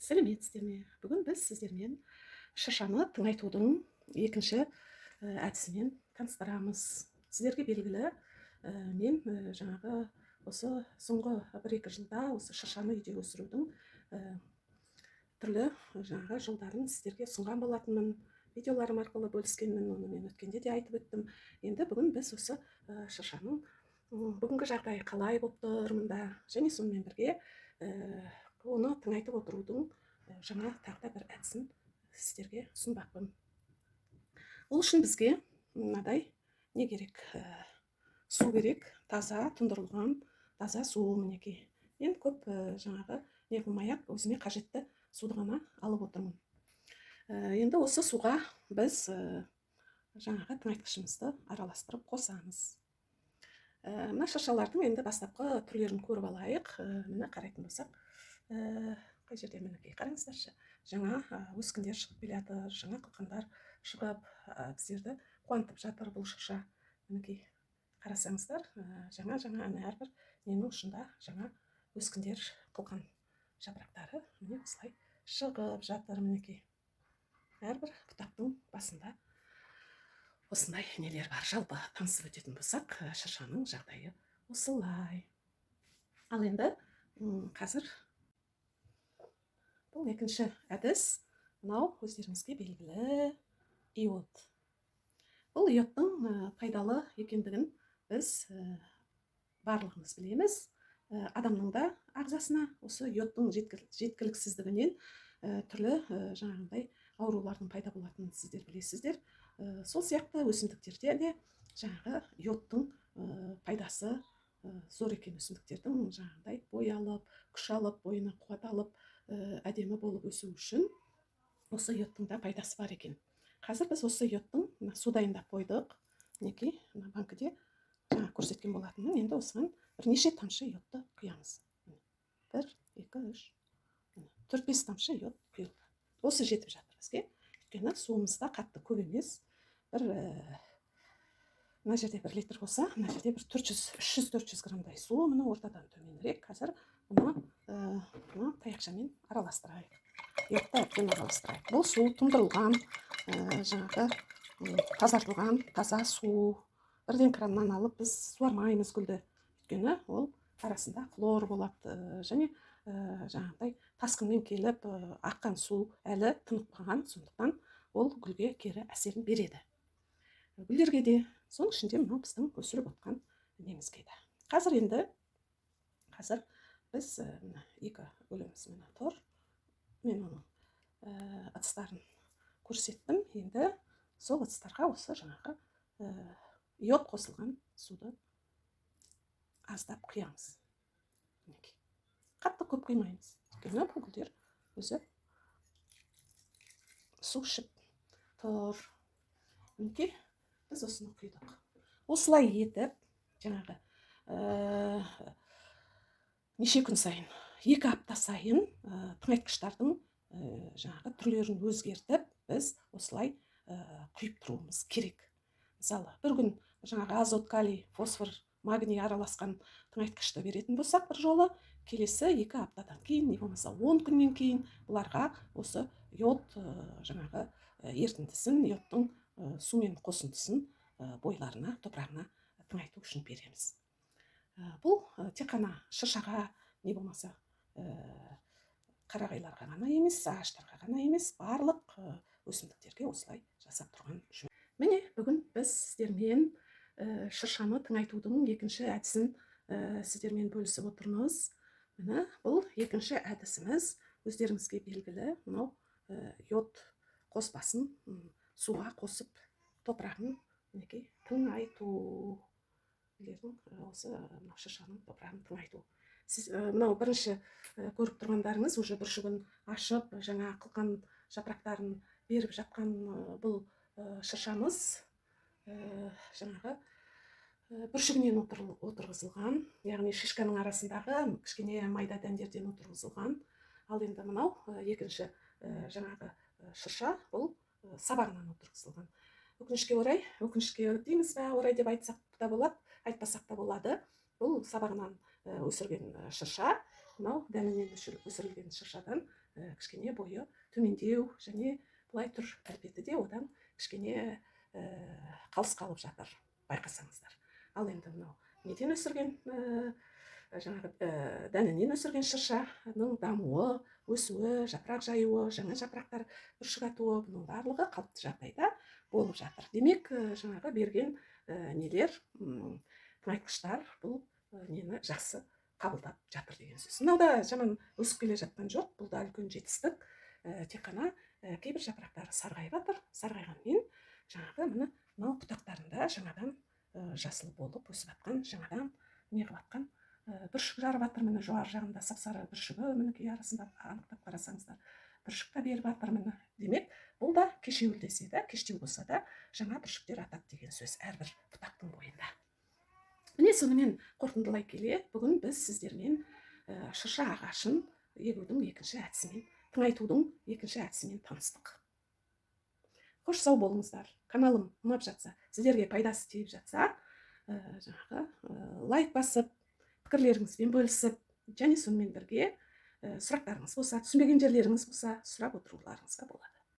Сәлеметсіздер ме? Бүгін біз сіздермен шыршаны тыңайтудың екінші әдісімен таныстырамыз. Сіздерге белгілі, мен жаңағы осы соңғы 1-2 жылда осы шыршаны үйде өсірудің түрлі жаңағы жолдарын сіздерге ұсынған болатынмын. Видеоларым арқылы бөліскенмін, оны мен өткенде де айтып өттім. Енді бүгін біз осы шыршаның бүгінгі жағдайы қалай болып тұр мында және сонымен бірге оны тыңайтып отырудың жаңа тағы да бір әдісін сіздерге ұсынбақпын. Ол үшін бізге мынадай не керек? Су керек, таза тұндырылған таза су. Мінекей, мен көп жаңағы не қылмай ақ өзіме қажетті суды ғана алып отырмын. Енді осы суға біз жаңағы тыңайтқышымызды араластырып қосамыз. Мына шыршалардың енді бастапқы түрлерін көріп алайық. Міне, қарайтын болсақ, қай жерде? Мінекей, қараңыздаршы, жаңа өскіндер шығып келе жатыр, жаңа қылқандар шығып, біздерді қуантып жатыр бұл шырша. Мінекей, қарасаңыздар, жаңа жаңа ана әрбір ненің ұшында жаңа өскіндер, қылқан жапырақтары міне осылай шығып жатыр. Мінекей, әрбір бұтақтың басында осындай нелер бар. Жалпы танысып өтетін болсақ, шыршаның жағдайы осылай. Ал енді қазір бұл екінші әдіс. Мынау өздеріңізге белгілі иод. Бұл иодтың пайдалы екендігін біз барлығымыз білеміз. Адамның да ағзасына осы йодтың жеткіліксіздігінен түрлі жаңағындай аурулардың пайда болатынын сіздер білесіздер. Сол сияқты өсімдіктерде де жаңағы йодтың пайдасы зор екен. Өсімдіктердің жаңағындай бой алып, күш алып, бойына қуат алып, әдемі болып өсу үшін осы йодтың да пайдасы бар екен. Қазір біз осы йодтың мына су дайындап қойдық, мінекей, мына банкіде жаңа көрсеткен болатынмын. Енді осыған бірнеше тамшы йодты құямыз. 1, 2, 3, 4-5 тамшы йод құйылды. Осы жетіп жатыр бізге, өйткені суымыз да қатты көп емес. Бір мына жерде 1 литр болса, мына жерде бір 400, 300-400 граммдай су, міне, ортадан төменірек. Қазір бұны мына таяқшамен араластырайық, йодты әбден араластырайық. Бұл су тұндырылған, жаңағы тазартылған таза су. Бірден краннан алып біз суармаймыз гүлді, өйткені ол арасында хлор болады және жаңағыдай тасқынмен келіп аққан су әлі тынықпаған, сондықтан ол гүлге кері әсерін береді, гүлдерге де, соның ішінде мынау біздің өсіріп отқан немізге де. Қазір енді қазір біз мына екі гүліміз міне тұр. Мен оның ыдыстарын көрсеттім. Енді сол ыдыстарға осы жаңағы йод қосылған суды аздап құямыз. Мінекей, қатты көп құймаймыз, өйткені бұл гүлдер өзі су ішіп тұр. Мінекей, біз осыны құйдық. Осылай етіп жаңағы неше күн сайын, 2 апта сайын тыңайтқыштардың жаңағы түрлерін өзгертіп, біз осылай құйып тұруымыз керек. Мысалы, бір күн жаңағы азот, калий, фосфор, магний араласқан тыңайтқышты беретін болсақ, бір жолы, келесі 2 аптадан кейін, не болмаса 10 күннен кейін бұларға осы йод жаңағы ерітіндісін, йодтың сумен қосындысын бойларына, топырағына тыңайту үшін береміз. Бұл тек қана шыршаға, не болмаса қарағайларға ғана емес, ағаштарға ғана емес, барлық өсімдіктерге осылай жасап тұрған жөн. Міне, бүгін біз сіздермен шыршаны тыңайтудың екінші әдісін сіздермен бөлісіп отырмыз. Міне, бұл екінші әдісіміз өздеріңізге белгілі мынау йод қоспасын суға қосып, топырағын, мінекей, тыңайту. Осы мынау шыршаның топырағын тыңайту. Сіз мынау бірінші көріп тұрғандарыңыз уже бүршігін ашып, жаңа қылқан жапырақтарын беріп жатқан бұл шыршамыз жаңағы бүршігінен отырғызылған, яғни шишканың арасындағы кішкене майда дәндерден отырғызылған. Ал енді мынау екінші жаңағы шырша, бұл сабағынан отырғызылған. Өкінішке орай, өкінішке дейміз бе, орай деп айтсақ та болады, айтпасақ та болады, бұл сабағынан өсірген шырша мынау дәнінен өсірілген шыршадан кішкене бойы төмендеу және былай түр әлпеті де одан кішкене қалыс қалып жатыр, байқасаңыздар. Ал енді мынау неден өсірген, жаңағы дәнінен өсірген шыршаның дамуы, өсуі, жапырақ жаюы, жаңа жапырақтар бүршік атуы, бұның барлығы қалыпты жағдайда болып жатыр. Демек, жаңағы берген нелер, тыңайтқыштар бұл нені жақсы қабылдап жатыр деген сөз. Мынау да жаман өсіп келе жатқан жоқ, бұл да үлкен жетістік. Тек қана кейбір жапырақтары сарғайып жатыр. Сарғайғанмен жаңағы міне мынау бұтақтарында жаңадан жасыл болып өсіп жатқан, жаңадан не қылып жатқан, бүршік жарып жатыр. Міне, жоғары жағында сап-сары бүршігі, мінекей, арасында анықтап қарасаңыздар, бүршік та беріп жатыр, міне. Демек, бұл да кешеуілдесе де, кештеу болса да, жаңа бүршіктер атады деген сөз әрбір бұтақтың бойында. Міне, сонымен қорытындылай келе, бүгін біз сіздермен шырша ағашын егудің екінші әдісімен, тыңайтудың екінші әдісімен таныстық. Қош, сау болыңыздар. Каналым ұнап жатса, сіздерге пайдасы тиіп жатса, жаңағы лайк басып, пікірлеріңізбен бөлісіп және сонымен бірге сұрақтарыңыз болса, түсінбеген жерлеріңіз болса, сұрап отыруларыңызға болады.